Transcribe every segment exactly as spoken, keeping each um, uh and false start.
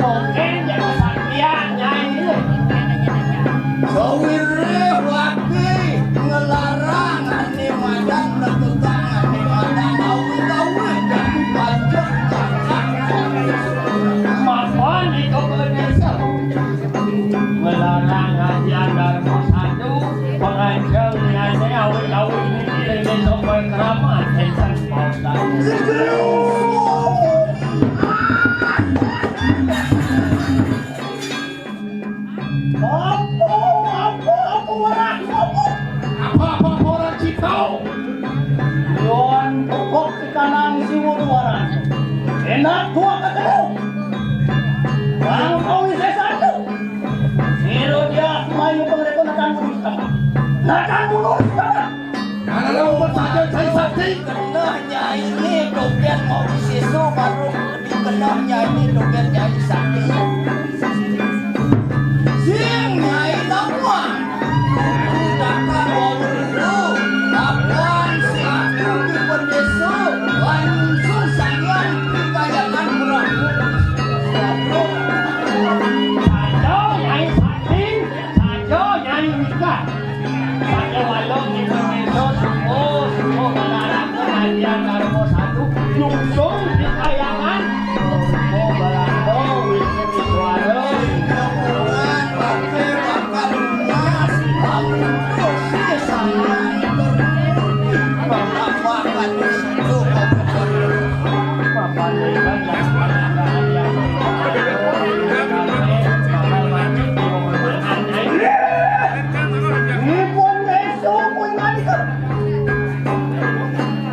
Togén jang satria, Nyai. Sawireh wati ngelarang ane madan, nepegang ane madan, awit-awit dadi pajek kakak. Mapan itu ke desa. Ngelarang ngajian Darma Sadu, pengajian ane awit-awit niki rene sopan keramat, enten pausan. Apa, apa, apa, orang, apa? Apa, apa, apa orang Citau? Yon pokok ikanang siwur waran. Enak tua ketemu. Bang kau isi satu. Siro dia mayu pengereko nakan bunuh sama. Nakan bunuh sama. Kalau mau saja saya sakti. Kenah Nyai ini dogen mau siswa baru. Kenah Nyai ini dogen Nyai sakti. Sing Nyai lawan. Dulu dakar wawuru. Lawan si aku di pendesu. Langsung sayang di kayangan perahu. Saja Nyai sakti. Saja Nyai nikah. Saja walau di pendesu. Subuh, subuh, balaran pengajian Darma Sadu. Nyungsung di kayangan.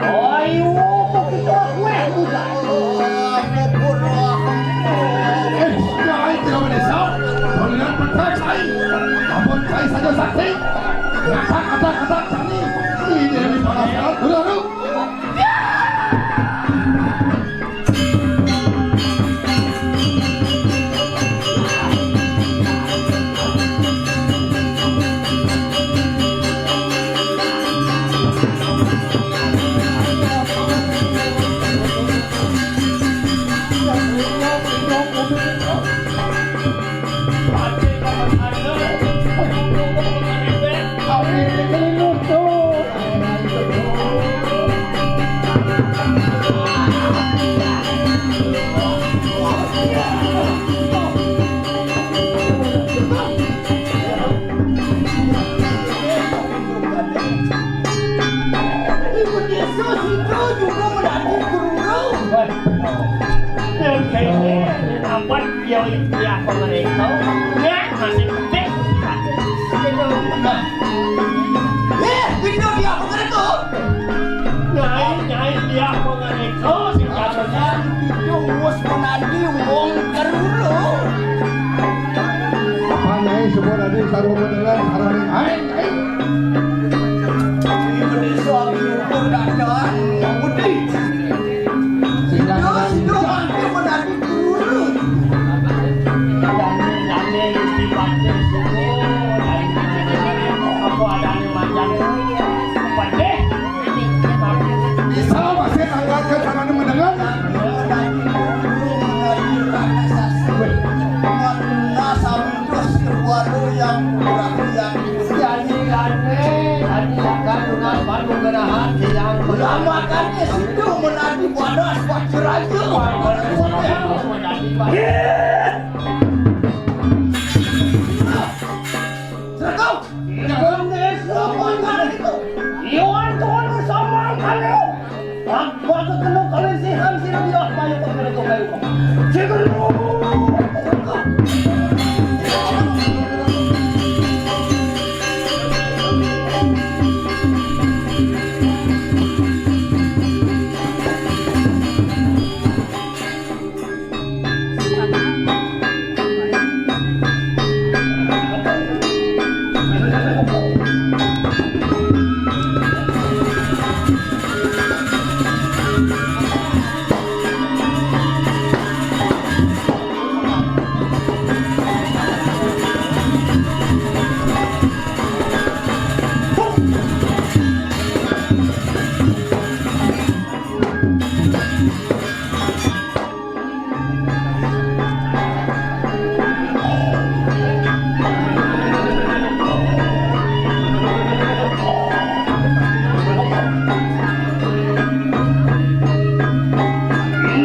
Oi, wo, kok kita kueh budak. Eh, ya, ayo, tidak boleh, Sau. Kau lihat, petai, Cai. Ampun, Cai saja sakti. Kata, kata, kata, Cani. Ini dari para sekarang. Dulu, dulu. Dia pengereko, ya, masih penting. Gitu. Eh, Windu dia pengereko. Nyai, nyai dia pengereko, si jatuhnya. Itu wus menadi wong keruru. Apa nyai semua tadi sarwa mendengar sarane? Hai, hai. Ini mendesak diukur dadaan, Budi. Sehingga Terus itu nanti menadi turun. Dan, dan, dan, di Batu Sungai, dan, apa adanya macam, apa deh? Bisa masih angkat ke tangan mendengar? Menadi turun, menadi raksasa. Weh. Menadi samutus keluarga yang berarti yang Jadi, jadi, jadi, akan lunas padu gerahan yang Lah, makanya situ menadi panas, Pak Raja. Seragam. Iwan Tuhan sama kamu. Aku kena kalian sihan sini dia mayu kau kena kau mayu kau. Cekal.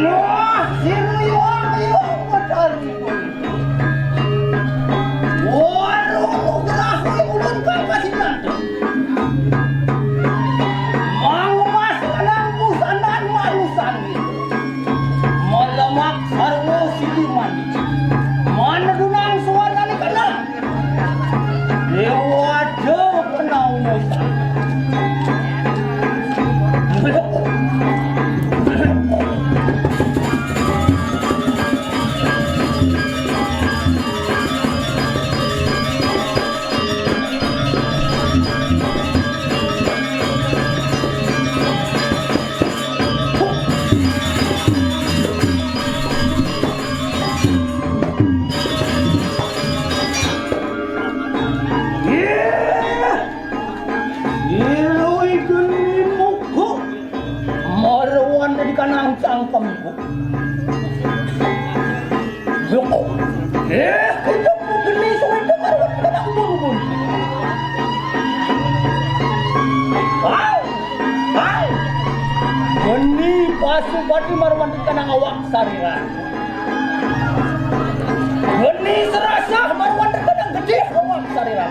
Wah, sira iwak iwak pacaripun. Waduh, nugrahi ulun kang kasinan. Mangumas kenang busanan manusan. Melemak sarwa sidi mandi. Manedunang suarane kenang. Dewa aja penau musa. Ilui geni muku marwan di kanang cangkemku. Loko. Eh, kita geni suwe marwan di kanang bun-bun. Hau, hau. Geni pasupati marwan di kanang awak sarira. Geni serasa marwan di kanang gede awak sarira.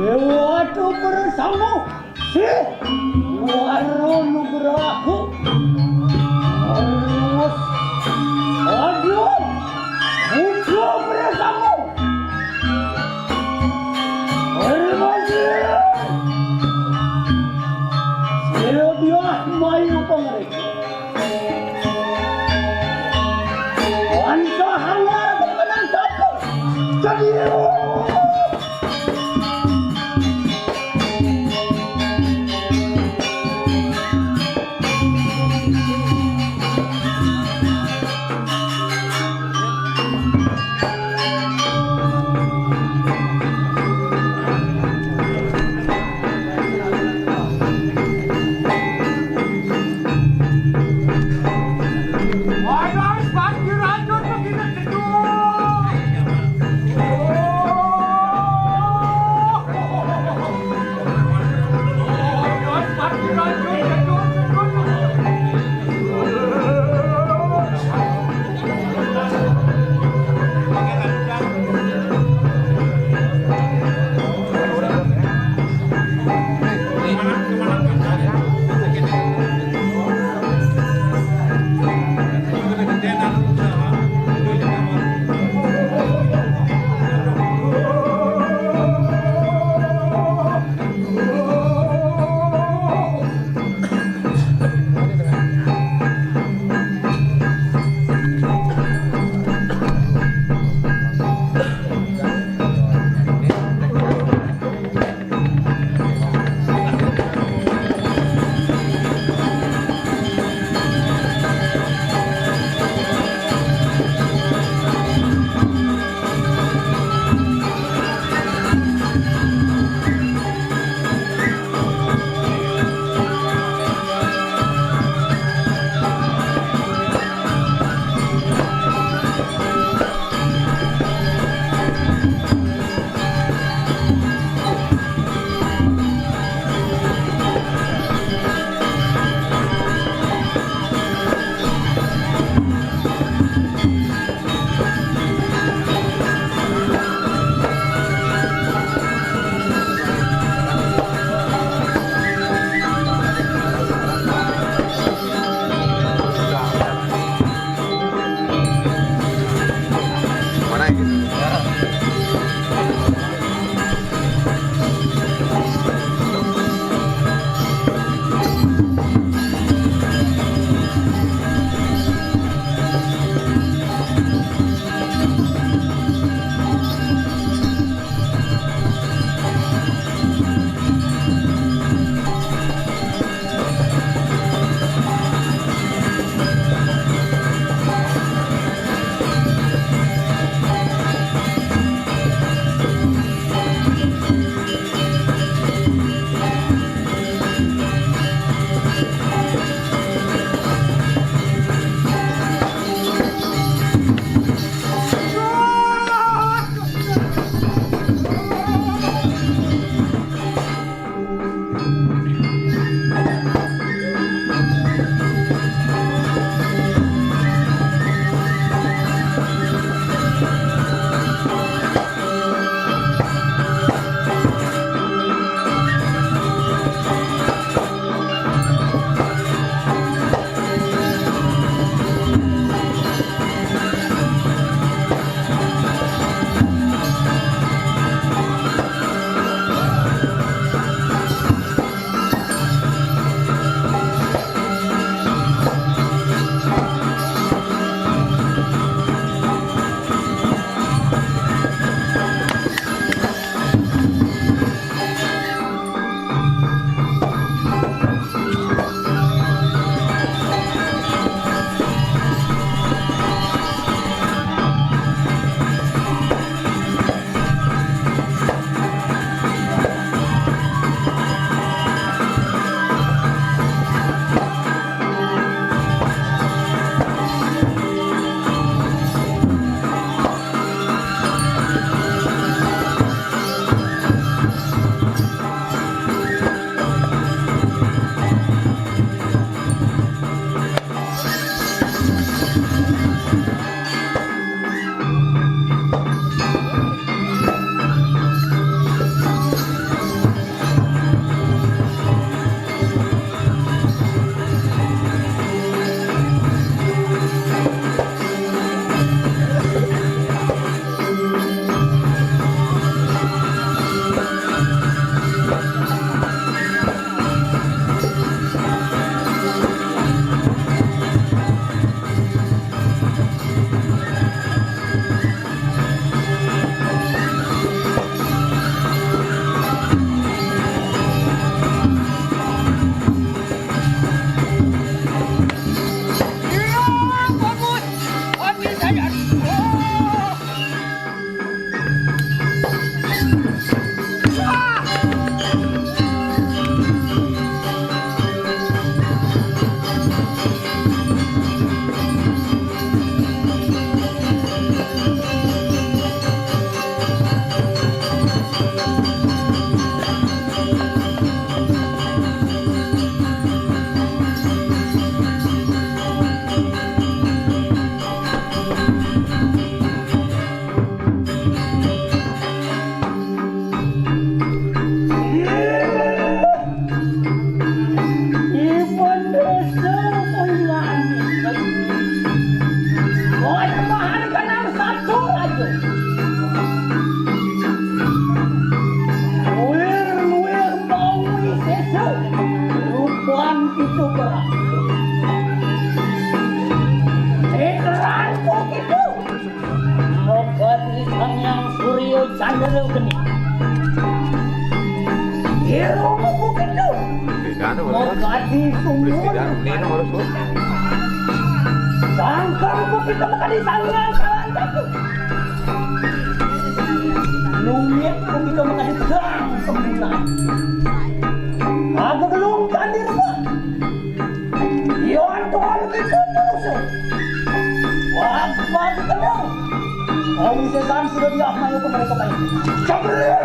Dewa tu bersama si Waro Nugraha Ipun Desa Kuingan. Wah, mahan kenal satu aja. Luir-luir bau sesa. Rupan itu berat. Iklan kok itu. Mogati Sang Hyang Surya Candra Geni. Ira muku gendut. Beda tuh, Bos. Mogati sumur. Beda, ini harus, Bos. Sangkang ku kita mogati Sang Hyang Kalan Jatuh. Lumit ku kita mogati Sang Sembulan. Aku belum tadi rumah. Yon tuan kita terus. Wah, mati tenang. Kau bisa sampai sudah dia akan itu mereka main. Cabret.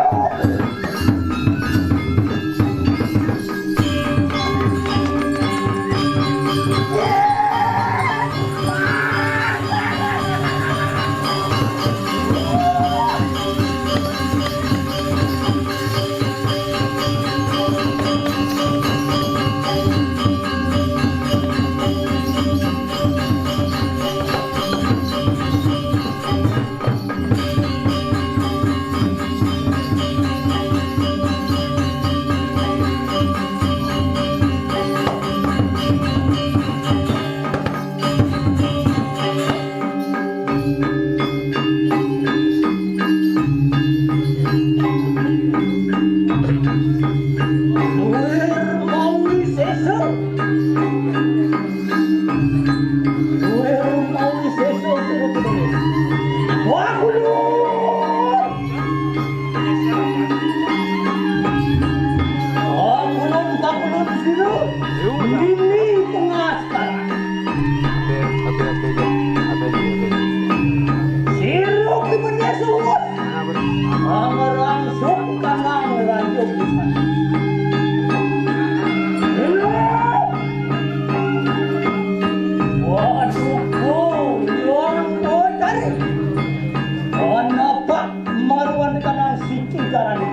Siruk di benda suhut. Mangerangsuk tangan rajuk. Waduh, orang tua cari. Kenapa maruan kana siti garani?